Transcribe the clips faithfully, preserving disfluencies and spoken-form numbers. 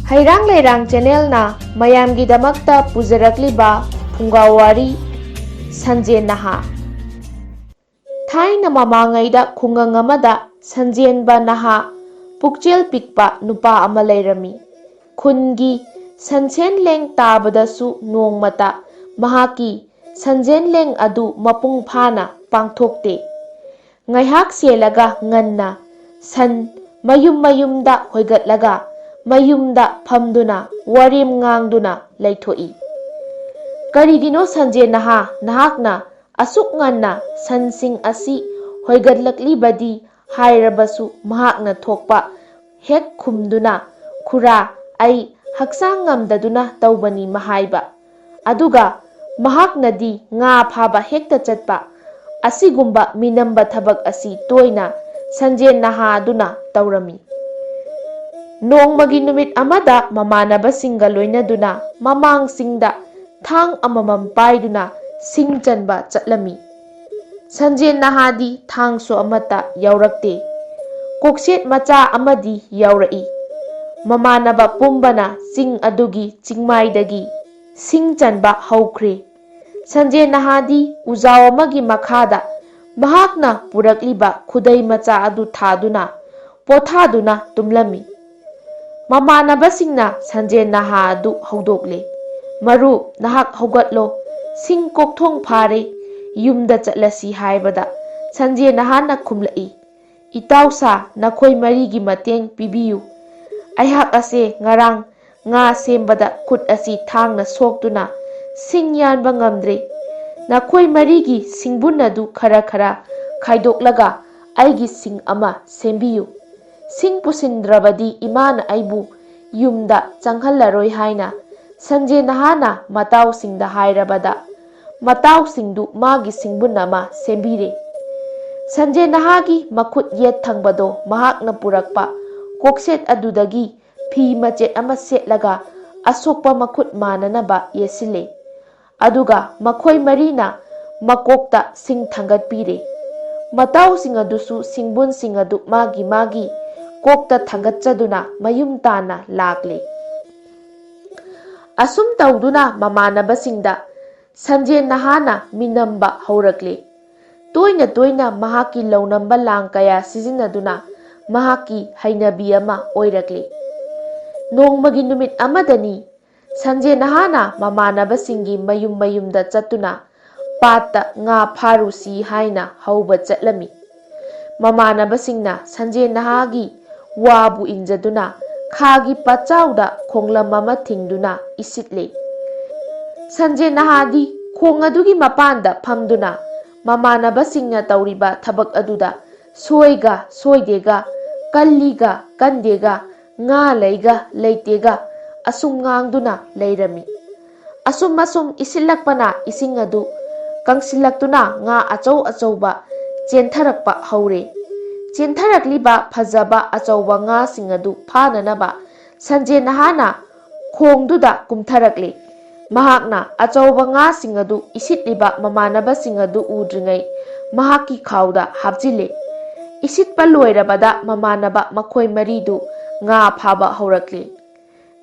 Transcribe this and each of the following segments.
ꯍꯩꯔꯥꯡ ꯂꯩꯔꯥꯡ ꯆꯦꯅꯦꯜꯅ ꯃꯌꯥꯝꯒꯤꯗꯃꯛꯇ ꯄꯨꯖꯔꯛꯂꯤꯕ ꯐꯨꯡꯒꯥ ꯋꯥꯔꯤ, ꯁꯟꯖꯦꯟ ꯅꯍꯥ꯫ ꯊꯥꯏꯅ ꯃꯃꯥꯡꯉꯩꯗ ꯈꯨꯡꯒꯪ ꯑꯃꯗ ꯁꯟꯖꯦꯟꯕ ꯅꯍꯥ, ꯄꯨꯛꯆꯦꯜ ꯄꯤꯛꯄ ꯅꯨꯄꯥ ꯑꯃ ꯂꯩꯔꯝꯃꯤ꯫ ꯈꯨꯟꯒꯤ ꯁꯟꯁꯦꯟ ꯂꯦꯡ ꯇꯥꯕꯗꯁꯨ ꯅꯣꯡꯃꯇ ꯃꯍꯥꯛꯀꯤ ꯁꯟꯖꯦꯟ ꯂꯦꯡ ꯑꯗꯨ ꯃꯄꯨꯡ ꯐꯥꯅ ꯄꯥꯡꯊꯣꯛꯇꯦ꯫ ꯉꯥꯏꯍꯥꯛ ꯁꯦꯜꯂꯒ ꯉꯟꯅ ꯁꯟ ꯃꯌꯨꯝ ꯃꯌꯨꯝꯗ ꯍꯣꯏꯒꯠꯂꯒ ꯃꯌꯨꯝꯗ ꯐꯝꯗꯨꯅ ꯋꯥꯔꯦꯝ ꯉꯥꯡꯗꯨꯅ ꯂꯩꯊꯣꯛꯏ꯫ "ꯀꯔꯤꯒꯤꯅꯣ ꯁꯟꯖꯦꯟ ꯅꯍꯥ, ꯅꯍꯥꯛꯅ ꯑꯁꯨꯛ ꯉꯟꯅ ꯁꯟꯁꯤꯡ ꯑꯁꯤ ꯍꯣꯏꯒꯠꯂꯛꯂꯤꯕꯗꯤ?" ꯍꯥꯏꯔꯕꯁꯨ ꯃꯍꯥꯛꯅ ꯊꯣꯛꯄ ꯍꯦꯛ ꯈꯨꯝꯗꯨꯅ, "ꯈꯨꯔꯥ, ꯑꯩ ꯍꯛꯆꯥꯡ ꯉꯝꯗꯗꯨꯅ ꯇꯧꯕꯅꯤ" ꯃꯍꯥꯏꯕ꯫ ꯑꯗꯨꯒ ꯃꯍꯥꯛꯅꯗꯤ ꯉꯥ ꯐꯥꯕ ꯍꯦꯛꯇ ꯆꯠꯄ꯫ ꯑꯁꯤꯒꯨꯝꯕ ꯃꯤꯅꯝꯕ ꯊꯕꯛ ꯑꯁꯤ ꯇꯣꯏꯅ ꯁꯟꯖꯦꯟ ꯅꯍꯥ ꯑꯗꯨꯅ ꯇꯧꯔꯝꯃꯤ꯫ ꯅꯣꯡꯃꯒꯤ ꯅꯨꯃꯤꯠ ꯑꯃꯗ ꯃꯃꯥꯟꯅꯕꯁꯤꯡꯒ ꯂꯣꯏꯅꯗꯨꯅ ꯃꯃꯥꯡꯁꯤꯡꯗ ꯊꯥꯡ ꯑꯃꯃꯝ ꯄꯥꯏꯗꯨꯅ ꯁꯤꯡ ꯆꯟꯕ ꯆꯠꯂꯝꯃꯤ꯫ ꯁꯟꯖꯦꯟ ꯅꯍꯥꯗꯤ ꯊꯥꯡꯁꯨ ꯑꯃꯠꯇ ꯌꯥꯎꯔꯛꯇꯦ꯫ ꯀꯣꯛꯁꯦꯠ ꯃꯆꯥ ꯑꯃꯗꯤ ꯌꯥꯎꯔꯛꯏ꯫ ꯃꯃꯥꯟꯅꯕ ꯄꯨꯝꯕꯅ ꯆꯤꯡ ꯑꯗꯨꯒꯤ ꯆꯤꯡꯃꯥꯏꯗꯒꯤ ꯁꯤꯡ ꯆꯟꯕ ꯍꯧꯈ꯭ꯔꯦ꯫ ꯁꯟꯖꯦꯟ ꯅꯍꯥꯗꯤ ꯎꯖꯥꯎ ꯑꯃꯒꯤ ꯃꯈꯥꯗ ꯃꯍꯥꯛꯅ ꯄꯨꯔꯛꯂꯤꯕ ꯈꯨꯗꯩ ꯃꯆꯥ ꯑꯗꯨ ꯊꯥꯗꯨꯅ ꯄꯣꯊꯥꯗꯨꯅ ꯇꯨꯝꯂꯝꯃꯤ꯫ ꯃꯃꯥꯟꯅꯕꯁꯤꯡꯅ ꯁꯟꯖꯦꯟ ꯅꯍꯥ ꯑꯗꯨ ꯍꯧꯗꯣꯛꯂꯦ꯫ "ꯃꯔꯨꯞ, ꯅꯍꯥꯛ ꯍꯧꯒꯠꯂꯣ, ꯁꯤꯡ ꯀꯣꯛꯊꯣꯡ ꯐꯥꯔꯦ, ꯌꯨꯝꯗ ꯆꯠꯂꯁꯤ" ꯍꯥꯏꯕꯗ ꯁꯟꯖꯦꯟ ꯅꯍꯥꯅ ꯈꯨꯝꯂꯛꯏ, "ꯏꯇꯥꯎ ꯁꯥ, ꯅꯈꯣꯏ ꯃꯔꯤꯒꯤ ꯃꯇꯦꯡ ꯄꯤꯕꯤꯌꯨ꯫ ꯑꯩꯍꯥꯛ ꯑꯁꯦ ꯉꯔꯥꯡ ꯉꯥ ꯁꯦꯝꯕꯗ ꯈꯨꯠ ꯑꯁꯤ ꯊꯥꯡꯅ ꯁꯣꯛꯇꯨꯅ ꯁꯤꯡ ꯌꯥꯟꯕ ꯉꯝꯗ꯭ꯔꯦ꯫ ꯅꯈꯣꯏ ꯃꯔꯤꯒꯤ ꯁꯤꯡꯕꯨꯟ ꯑꯗꯨ ꯈꯔ ꯈꯔ ꯈꯥꯏꯗꯣꯛꯂꯒ ꯑꯩꯒꯤ ꯁꯤꯡ ꯑꯃ ꯁꯦꯝꯕꯤꯌꯨ꯫ ꯁꯤꯡ ꯄꯨꯁꯤꯟꯗ꯭ꯔꯕꯗꯤ ꯏꯃꯥꯅ ꯑꯩꯕꯨ ꯌꯨꯝꯗ ꯆꯪꯍꯜꯂꯔꯣꯏ" ꯍꯥꯏꯅ ꯁꯟꯖꯦꯟ ꯅꯍꯥꯅ ꯃꯇꯥꯎꯁꯤꯡꯗ ꯍꯥꯏꯔꯕꯗ, ꯃꯇꯥꯎꯁꯤꯡꯗꯨ ꯃꯥꯒꯤ ꯁꯤꯡꯕꯨꯟ ꯑꯃ ꯁꯦꯝꯕꯤꯔꯦ꯫ ꯁꯟꯖꯦꯟ ꯅꯍꯥꯒꯤ ꯃꯈꯨꯠ ꯌꯦꯠ ꯊꯪꯕꯗꯣ ꯃꯍꯥꯛꯅ ꯄꯨꯔꯛꯄ ꯀꯣꯛꯁꯦꯠ ꯑꯗꯨꯗꯒꯤ ꯐꯤ ꯃꯆꯦꯠ ꯑꯃ ꯁꯦꯠꯂꯒ ꯑꯁꯣꯛꯄ ꯃꯈꯨꯠ ꯃꯥꯟꯅꯅꯕ ꯌꯦꯠꯁꯤꯜꯂꯦ꯫ ꯑꯗꯨꯒ ꯃꯈꯣꯏ ꯃꯔꯤꯅ ꯃꯀꯣꯛꯇ ꯁꯤꯡ ꯊꯥꯡꯒꯠꯄꯤꯔꯦ꯫ ꯃꯇꯥꯎꯁꯤꯡ ꯑꯗꯨꯁꯨ ꯁꯤꯡꯕꯨꯟꯁꯤꯡ ꯑꯗꯨ ꯃꯥꯒꯤ ꯃꯥꯒꯤ ꯀꯣꯛꯇ ꯊꯥꯡꯒꯠꯆꯗꯨꯅ ꯃꯌꯨꯝ ꯇꯥꯟꯅ ꯂꯥꯛꯂꯦ꯫ ꯑꯁꯨꯝ ꯇꯧꯗꯨꯅ ꯃꯃꯥꯟꯅꯕꯁꯤꯡꯗ ꯁꯟꯖꯦꯟ ꯅꯍꯥꯅ ꯃꯤꯅꯝꯕ ꯍꯧꯔꯛꯂꯦ꯫ ꯇꯣꯏꯅ ꯇꯣꯏꯅ ꯃꯍꯥꯛꯀꯤ ꯂꯧꯅꯝꯕ ꯂꯥꯡ ꯀꯌꯥ ꯁꯤꯖꯤꯟꯅꯗꯨꯅ ꯃꯍꯥꯛꯀꯤ ꯍꯩꯅꯕꯤ ꯑꯃ ꯑꯣꯏꯔꯛꯂꯦ꯫ ꯅꯣꯡꯃꯒꯤ ꯅꯨꯃꯤꯠ ꯑꯃꯗꯅꯤ ꯁꯟꯖꯦꯟ ꯅꯍꯥꯅ ꯃꯃꯥꯟꯅꯕꯁꯤꯡꯒꯤ ꯃꯌꯨꯝ ꯃꯌꯨꯝꯗ ꯆꯠꯇꯨꯅ ꯄꯥꯠꯇ ꯉꯥ ꯐꯥꯔꯨꯁꯤ ꯍꯥꯏꯅ ꯍꯧꯕ ꯆꯠꯂꯝꯃꯤ꯫ ꯃꯃꯥꯟꯅꯕꯁꯤꯡꯅ ꯁꯟꯖꯦꯟ ꯅꯍꯥꯒꯤ ꯋꯥꯕꯨ ꯏꯟꯖꯗꯨꯅ ꯈꯥꯒꯤ ꯄꯥꯠꯆꯥꯎꯗ ꯈꯣꯡꯂꯝ ꯑꯃ ꯊꯤꯡꯗꯨꯅ ꯏꯁꯤꯠꯂꯦ꯫ ꯁꯟꯖꯦꯟ ꯅꯍꯥꯗꯤ ꯈꯣꯡ ꯑꯗꯨꯒꯤ ꯃꯄꯥꯟꯗ ꯐꯝꯗꯨꯅ ꯃꯃꯥꯟꯅꯕꯁꯤꯡꯅ ꯇꯧꯔꯤꯕ ꯊꯕꯛ ꯑꯗꯨꯗ ꯁꯣꯏꯒ ꯁꯣꯏꯗꯦꯒ, ꯀꯜꯂꯤꯒ ꯀꯟꯗꯦꯒ, ꯉꯥ ꯂꯩꯒ ꯂꯩꯇꯦꯒ ꯑꯁꯨꯝ ꯉꯥꯡꯗꯨꯅ ꯂꯩꯔꯝꯃꯤ꯫ ꯑꯁꯨꯝ ꯑꯁꯨꯝ ꯏꯁꯤꯠꯂꯛꯄꯅ ꯏꯁꯤꯡ ꯑꯗꯨ ꯀꯪꯁꯤꯜꯂꯛꯇꯨꯅ ꯉꯥ ꯑꯆꯧ ꯑꯆꯧꯕ ꯆꯦꯟꯊꯔꯛꯄ ꯍꯧꯔꯦ꯫ ꯆꯦꯟꯊꯔꯛꯂꯤꯕ ꯐꯖꯕ ꯑꯆꯧꯕ ꯉꯥꯁꯤꯡ ꯑꯗꯨ ꯐꯥꯅꯅꯕ ꯁꯟꯖꯦꯟ ꯅꯍꯥꯅ ꯈꯣꯡꯗꯨꯗ ꯀꯨꯝꯊꯔꯛꯂꯦ꯫ ꯃꯍꯥꯛꯅ ꯑꯆꯧꯕ ꯉꯥꯁꯤꯡ ꯑꯗꯨ ꯏꯁꯤꯠꯂꯤꯕ ꯃꯃꯥꯟꯅꯕꯁꯤꯡ ꯑꯗꯨ ꯎꯗ꯭ꯔꯤꯉꯩ ꯃꯍꯥꯛꯀꯤ ꯈꯥꯎꯗ ꯍꯥꯞꯆꯤꯜꯂꯦ꯫ ꯏꯁꯤꯠꯄ ꯂꯣꯏꯔꯕꯗ ꯃꯃꯥꯟꯅꯕ ꯃꯈꯣꯏ ꯃꯔꯤꯗꯨ ꯉꯥ ꯐꯥꯕ ꯍꯧꯔꯛꯂꯦ꯫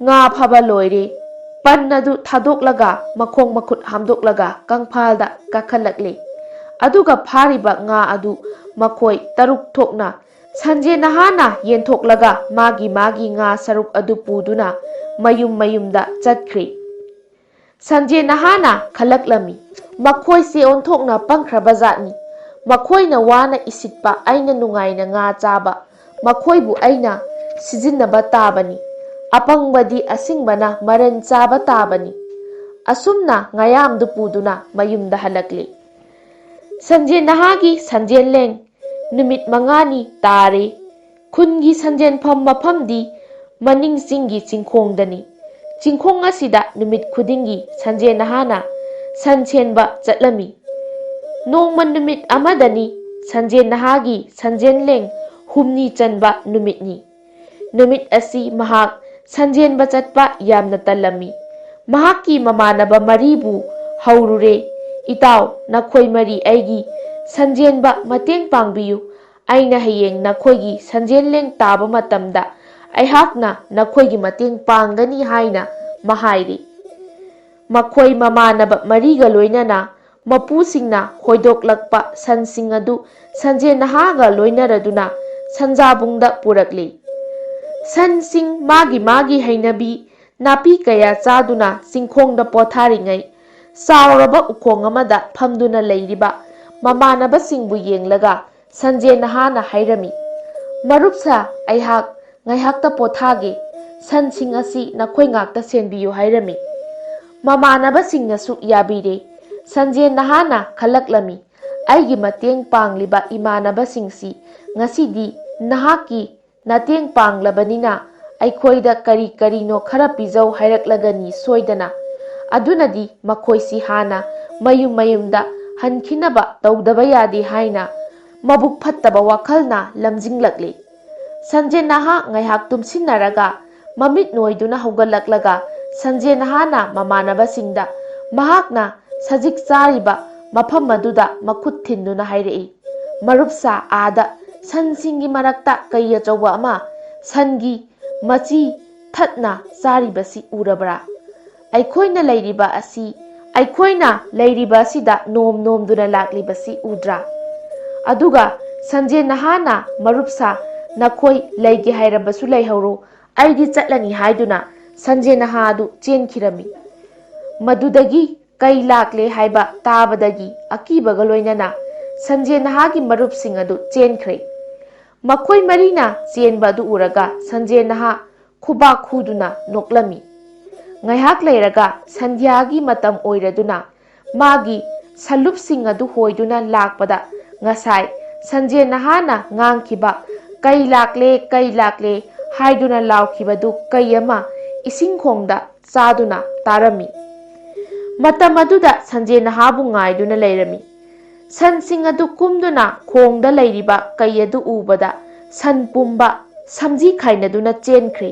ꯉꯥ ꯐꯥꯕ ꯂꯣꯏꯔꯦ꯫ ꯄꯟ ꯑꯗꯨ ꯊꯥꯗꯣꯛꯂꯒ ꯃꯈꯣꯡ ꯃꯈꯨꯠ ꯍꯥꯝꯗꯣꯛꯂꯒ ꯀꯪꯐꯥꯜꯗ ꯀꯥꯈꯠꯂꯛꯂꯦ꯫ ꯑꯗꯨꯒ ꯐꯥꯔꯤꯕ ꯉꯥ ꯑꯗꯨ ꯃꯈꯣꯏ ꯇꯔꯨꯛ ꯊꯣꯛꯅ ꯁꯟꯖꯦꯟ ꯅꯍꯥꯅ ꯌꯦꯟꯊꯣꯛꯂꯒ ꯃꯥꯒꯤ ꯃꯥꯒꯤ ꯉꯥ ꯁꯔꯨꯛ ꯑꯗꯨ ꯄꯨꯗꯨꯅ ꯃꯌꯨꯝ ꯃꯌꯨꯝꯗ ꯆꯠꯈ꯭ꯔꯦ꯫ ꯁꯟꯖꯦꯟ ꯅꯍꯥꯅ ꯈꯜꯂꯛꯂꯝꯃꯤ, "ꯃꯈꯣꯏꯁꯦ ꯑꯣꯟꯊꯣꯛꯅ ꯄꯪꯈ꯭ꯔꯕ ꯖꯥꯠꯅꯤ꯫ ꯃꯈꯣꯏꯅ ꯋꯥꯅ ꯏꯁꯤꯠꯄ, ꯑꯩꯅ ꯅꯨꯡꯉꯥꯏꯅ ꯉꯥ ꯆꯥꯕ꯫ ꯃꯈꯣꯏꯕꯨ ꯑꯩꯅ ꯁꯤꯖꯤꯟꯅꯕ ꯇꯥꯕꯅꯤ꯫ ꯑꯄꯪꯕꯗꯤ ꯑꯁꯤꯡꯕꯅ ꯃꯔꯟ ꯆꯥꯕ ꯇꯥꯕꯅꯤ꯫" ꯑꯁꯨꯝꯅ ꯉꯥꯌꯥꯝꯗꯨ ꯄꯨꯗꯨꯅ ꯃꯌꯨꯝꯗ ꯍꯜꯂꯛꯂꯦ꯫ ꯁꯟꯖꯦꯟ ꯅꯍꯥꯒꯤ ꯁꯟꯖꯦꯟ ꯂꯦꯡ ꯅꯨꯃꯤꯠ ꯃꯉꯥꯅꯤ ꯇꯥꯔꯦ꯫ ꯈꯨꯟꯒꯤ ꯁꯟꯖꯦꯟꯐꯝ ꯃꯐꯝꯗꯤ ꯃꯅꯤꯡ ꯆꯤꯡꯒꯤ ꯆꯤꯡꯈꯣꯡꯗꯅꯤ꯫ ꯆꯤꯡꯈꯣꯡ ꯑꯁꯤꯗ ꯅꯨꯃꯤꯠ ꯈꯨꯗꯤꯡꯒꯤ ꯁꯟꯖꯦꯟ ꯅꯍꯥꯅ ꯁꯟ ꯁꯦꯟꯕ ꯆꯠꯂꯝꯃꯤ꯫ ꯅꯣꯡꯃ ꯅꯨꯃꯤꯠ ꯑꯃꯗꯅꯤ ꯁꯟꯖꯦꯟ ꯅꯍꯥꯒꯤ ꯁꯟꯖꯦꯟ ꯂꯦꯡ ꯍꯨꯝꯅꯤ ꯆꯟꯕ ꯅꯨꯃꯤꯠꯅꯤ꯫ ꯅꯨꯃꯤꯠ ꯑꯁꯤ ꯃꯍꯥꯛ ꯁꯟꯖꯦꯟꯕ ꯆꯠꯄ ꯌꯥꯝꯅ ꯇꯜꯂꯝꯃꯤ꯫ ꯃꯍꯥꯛꯀꯤ ꯃꯃꯥꯟꯅꯕ ꯃꯔꯤꯕꯨ ꯍꯧꯔꯨꯔꯦ, "ꯏꯇꯥꯎ, ꯅꯈꯣꯏ ꯃꯔꯤ ꯑꯩꯒꯤ ꯁꯟꯖꯦꯟꯕ ꯃꯇꯦꯡ ꯄꯥꯡꯕꯤꯌꯨ꯫ ꯑꯩꯅ ꯍꯌꯦꯡ ꯅꯈꯣꯏꯒꯤ ꯁꯟꯖꯦꯟ ꯂꯦꯡ ꯇꯥꯕ ꯃꯇꯝꯗ ꯑꯩꯍꯥꯛꯅ ꯅꯈꯣꯏꯒꯤ ꯃꯇꯦꯡ ꯄꯥꯡꯒꯅꯤ" ꯍꯥꯏꯅ ꯑꯃ ꯍꯥꯏꯔꯤ꯫ ꯃꯈꯣꯏ ꯃꯃꯥꯟꯅꯕ ꯃꯔꯤꯒ ꯂꯣꯏꯅꯅ ꯃꯄꯨꯁꯤꯡꯅ ꯍꯣꯏꯗꯣꯛꯂꯛꯄ ꯁꯟꯁꯤꯡ ꯑꯗꯨ ꯁꯟꯖꯦꯟ ꯅꯍꯥꯒ ꯂꯣꯏꯅꯔꯗꯨꯅ ꯁꯟꯖꯥꯕꯨꯡꯗ ꯄꯨꯔꯛꯂꯤ꯫ ꯁꯟꯁꯤꯡ ꯃꯥꯒꯤ ꯃꯥꯒꯤ ꯍꯩꯅꯕꯤ ꯅꯥꯄꯤ ꯀꯌꯥ ꯆꯥꯗꯨꯅ ꯆꯤꯡꯈꯣꯡꯗ ꯄꯣꯊꯥꯔꯤꯉꯩ, ꯆꯥꯎꯔꯕ ꯎꯈꯣꯡ ꯑꯃꯗ ꯐꯝꯗꯨꯅ ꯂꯩꯔꯤꯕ ꯃꯃꯥꯟꯅꯕꯁꯤꯡꯕꯨ ꯌꯦꯡꯂꯒ ꯁꯟꯖꯦꯟ ꯅꯍꯥꯅ ꯍꯥꯏꯔꯝꯃꯤ, "ꯃꯔꯨꯞ ꯁꯥ, ꯑꯩꯍꯥꯛ ꯉꯥꯏꯍꯥꯛꯇ ꯄꯣꯊꯥꯒꯦ꯫ ꯁꯟꯁꯤꯡ ꯑꯁꯤ ꯅꯈꯣꯏ ꯉꯥꯛꯇ ꯁꯦꯟꯕꯤꯌꯨ" ꯍꯥꯏꯔꯝꯃꯤ꯫ ꯃꯃꯥꯟꯅꯕꯁꯤꯡꯅꯁꯨ ꯌꯥꯕꯤꯔꯦ꯫ ꯁꯟꯖꯦꯟ ꯅꯍꯥꯅ ꯈꯜꯂꯛꯂꯝꯃꯤ, "ꯑꯩꯒꯤ ꯃꯇꯦꯡ ꯄꯥꯡꯂꯤꯕ ꯏꯃꯥꯟꯅꯕꯁꯤꯡꯁꯤ ꯉꯁꯤꯗꯤ ꯅꯍꯥꯛꯀꯤ ꯅꯇꯦꯡ ꯄꯥꯡꯂꯕꯅꯤꯅ ꯑꯩꯈꯣꯏꯗ ꯀꯔꯤ ꯀꯔꯤꯅꯣ ꯈꯔ ꯄꯤꯖꯧ ꯍꯥꯏꯔꯛꯂꯒꯅꯤ ꯁꯣꯏꯗꯅ꯫ ꯑꯗꯨꯅꯗꯤ ꯃꯈꯣꯏꯁꯤ ꯍꯥꯟꯅ ꯃꯌꯨꯝ ꯃꯌꯨꯝꯗ ꯍꯟꯈꯤꯅꯕ ꯇꯧꯗꯕ ꯌꯥꯗꯦ" ꯍꯥꯏꯅ ꯃꯕꯨꯛ ꯐꯠꯇꯕ ꯋꯥꯈꯜꯅ ꯂꯝꯖꯤꯡꯂꯛꯂꯤ꯫ ꯁꯟꯖꯦꯟ ꯅꯍꯥ ꯉꯥꯏꯍꯥꯛ ꯇꯨꯝꯁꯤꯟꯅꯔꯒ ꯃꯃꯤꯠ ꯅꯣꯏꯗꯨꯅ ꯍꯧꯒꯠꯂꯛꯂꯒ ꯁꯟꯖꯦꯟ ꯅꯍꯥꯅ ꯃꯃꯥꯟꯅꯕꯁꯤꯡꯗ ꯃꯍꯥꯛꯅ ꯁꯖꯤꯛ ꯆꯥꯔꯤꯕ ꯃꯐꯝ ꯑꯗꯨꯗ ꯃꯈꯨꯠ ꯊꯤꯟꯗꯨꯅ ꯍꯥꯏꯔꯛꯏ, "ꯃꯔꯨꯞ ꯁꯥ, ꯑꯥꯗ ꯁꯟꯁꯤꯡꯒꯤ ꯃꯔꯛꯇ ꯀꯩ ꯑꯆꯧꯕ ꯑꯃ ꯁꯟꯒꯤ ꯃꯆꯤ ꯊꯠꯅ ꯆꯥꯔꯤꯕꯁꯤ ꯎꯔꯕ꯭ꯔꯥ? ꯑꯩꯈꯣꯏꯅ ꯂꯩꯔꯤꯕ ꯑꯁꯤ, ꯑꯩꯈꯣꯏꯅ ꯂꯩꯔꯤꯕ ꯑꯁꯤꯗ ꯅꯣꯝ ꯅꯣꯝꯗꯨꯅ ꯂꯥꯛꯂꯤꯕꯁꯤ ꯎꯗ꯭ꯔꯥ?" ꯑꯗꯨꯒ ꯁꯟꯖꯦꯟ ꯅꯍꯥꯅ, "ꯃꯔꯨꯞ ꯁꯥ, ꯅꯈꯣꯏ ꯂꯩꯒꯦ ꯍꯥꯏꯔꯕꯁꯨ ꯂꯩꯍꯧꯔꯣ, ꯑꯩꯗꯤ ꯆꯠꯂꯅꯤ" ꯍꯥꯏꯗꯨꯅ ꯁꯟꯖꯦꯟ ꯅꯍꯥ ꯑꯗꯨ ꯆꯦꯟꯈꯤꯔꯝꯃꯤ꯫ ꯃꯗꯨꯗꯒꯤ ꯀꯩ ꯂꯥꯛꯂꯦ ꯍꯥꯏꯕ ꯇꯥꯕꯗꯒꯤ ꯑꯀꯤꯕꯒ ꯂꯣꯏꯅꯅ ꯁꯟꯖꯦꯟ ꯅꯍꯥꯒꯤ ꯃꯔꯨꯞꯁꯤꯡ ꯑꯗꯨ ꯆꯦꯟꯈ꯭ꯔꯦ꯫ ꯃꯈꯣꯏ ꯃꯔꯤꯅ ꯆꯦꯟꯕ ꯑꯗꯨ ꯎꯔꯒ ꯁꯟꯖꯦꯟ ꯅꯍꯥ ꯈꯨꯕꯥꯛ ꯈꯨꯗꯨꯅ ꯅꯣꯛꯂꯝꯃꯤ꯫ ꯉꯥꯏꯍꯥꯛ ꯂꯩꯔꯒ ꯁꯟꯙ꯭ꯌꯥꯒꯤ ꯃꯇꯝ ꯑꯣꯏꯔꯗꯨꯅ ꯃꯥꯒꯤ ꯁꯂꯨꯞꯁꯤꯡ ꯑꯗꯨ ꯍꯣꯏꯗꯨꯅ ꯂꯥꯛꯄꯗ ꯉꯁꯥꯏ ꯁꯟꯖꯦꯟ ꯅꯍꯥꯅ ꯉꯥꯡꯈꯤꯕ "ꯀꯩ ꯂꯥꯛꯂꯦ, ꯀꯩ ꯂꯥꯛꯂꯦ" ꯍꯥꯏꯗꯨꯅ ꯂꯥꯎꯈꯤꯕꯗꯨ ꯀꯩ ꯑꯃ ꯏꯁꯤꯡ ꯈꯣꯡꯗ ꯆꯥꯗꯨꯅ ꯇꯥꯔꯝꯃꯤ꯫ ꯃꯇꯝ ꯑꯗꯨꯗ ꯁꯟꯖꯦꯟ ꯅꯍꯥꯕꯨ ꯉꯥꯏꯗꯨꯅ ꯂꯩꯔꯝꯃꯤ꯫ ꯁꯟꯁꯤꯡ ꯑꯗꯨ ꯀꯨꯝꯗꯨꯅ ꯈꯣꯡꯗ ꯂꯩꯔꯤꯕ ꯀꯩ ꯑꯗꯨ ꯎꯕꯗ ꯁꯟ ꯄꯨꯝꯕ ꯁꯝꯖꯤ ꯈꯥꯏꯅꯗꯨꯅ ꯆꯦꯟꯈ꯭ꯔꯦ꯫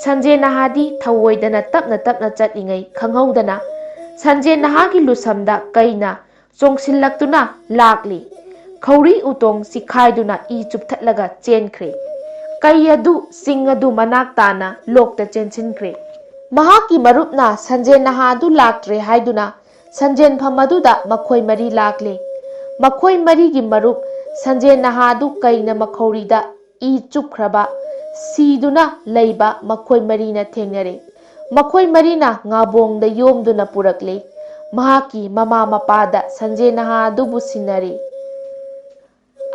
ꯁꯟꯖꯦꯟ ꯅꯍꯥꯗꯤ ꯊꯧꯑꯣꯏꯗꯅ ꯇꯞꯅ ꯇꯞꯅ ꯆꯠꯂꯤꯉꯩ ꯈꯪꯍꯧꯗꯅ ꯁꯟꯖꯦꯟ ꯅꯍꯥꯒꯤ ꯂꯨꯁꯝꯗ ꯀꯩꯅ ꯆꯣꯡꯁꯤꯜꯂꯛꯇꯨꯅ ꯂꯥꯛꯂꯤ꯫ ꯈꯧꯔꯤ ꯎꯇꯣꯡ ꯆꯤꯈꯥꯏꯗꯨꯅ ꯏ ꯆꯨꯞꯊꯠꯂꯒ ꯆꯦꯟꯈ꯭ꯔꯦ꯫ ꯀꯩ ꯑꯗꯨ ꯆꯤꯡ ꯑꯗꯨ ꯃꯅꯥꯛ ꯇꯥꯅ ꯂꯣꯛꯇ ꯆꯦꯟꯁꯤꯟꯈ꯭ꯔꯦ꯫ ꯃꯍꯥꯛꯀꯤ ꯃꯔꯨꯞꯅ ꯁꯟꯖꯦꯟ ꯅꯍꯥ ꯑꯗꯨ ꯂꯥꯛꯇ꯭ꯔꯦ ꯍꯥꯏꯗꯨꯅ ꯁꯟꯖꯦꯟꯐꯝ ꯑꯗꯨꯗ ꯃꯈꯣꯏ ꯃꯔꯤ ꯂꯥꯛꯂꯦ꯫ ꯃꯈꯣꯏ ꯃꯔꯤꯒꯤ ꯃꯔꯨꯞ ꯁꯟꯖꯦꯟ ꯅꯍꯥ ꯑꯗꯨ ꯀꯩꯅ ꯃꯈꯧꯔꯤꯗ ꯏ ꯆꯨꯞꯈ꯭ꯔꯕ, ꯁꯤꯗꯨꯅ ꯂꯩꯕ ꯃꯈꯣꯏ ꯃꯔꯤꯅ ꯊꯦꯡꯅꯔꯦ꯫ ꯃꯈꯣꯏ ꯃꯔꯤꯅ ꯉꯥꯕꯣꯡꯗ ꯌꯣꯝꯗꯨꯅ ꯄꯨꯔꯛꯂꯦ꯫ ꯃꯍꯥꯛꯀꯤ ꯃꯃꯥ ꯃꯄꯥꯗ ꯁꯟꯖꯦꯟ ꯅꯍꯥ ꯑꯗꯨꯕꯨ ꯁꯤꯟꯅꯔꯦ꯫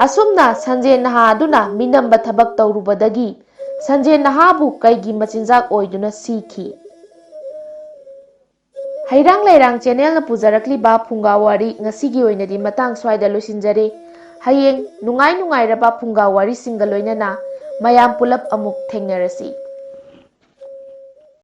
ꯑꯁꯨꯝꯅ ꯁꯟꯖꯦꯟ ꯅꯍꯥ ꯑꯗꯨꯅ ꯃꯤꯅꯝꯕ ꯊꯕꯛ ꯇꯧꯔꯨꯕꯗꯒꯤ ꯁꯟꯖꯦꯟ ꯅꯍꯥꯕꯨ ꯀꯩꯒꯤ ꯃꯆꯤꯟꯖꯥꯛ ꯑꯣꯏꯗꯨꯅ ꯁꯤꯈꯤ꯫ ꯍꯩꯔꯥꯡ ꯂꯩꯔꯥꯡ ꯆꯦꯅꯦꯜꯅ ꯄꯨꯖꯔꯛꯂꯤꯕ ꯐꯨꯡꯒꯥ ꯋꯥꯔꯤ ꯉꯁꯤꯒꯤ ꯑꯣꯏꯅꯗꯤ ꯃꯇꯥꯡ ꯁ꯭ꯋꯥꯏꯗ ꯂꯣꯏꯁꯤꯟꯖꯔꯦ꯫ ꯍꯌꯦꯡ ꯅꯨꯡꯉꯥꯏ ꯅꯨꯡꯉꯥꯏꯔꯕ ꯐꯨꯡꯒꯥ ꯋꯥꯔꯤꯁꯤꯡꯒ ꯂꯣꯏꯅꯅ ꯃꯌꯥꯝ ꯄꯨꯂꯞ ꯑꯃꯨꯛ ꯊꯦꯡꯅꯔꯁꯤ꯫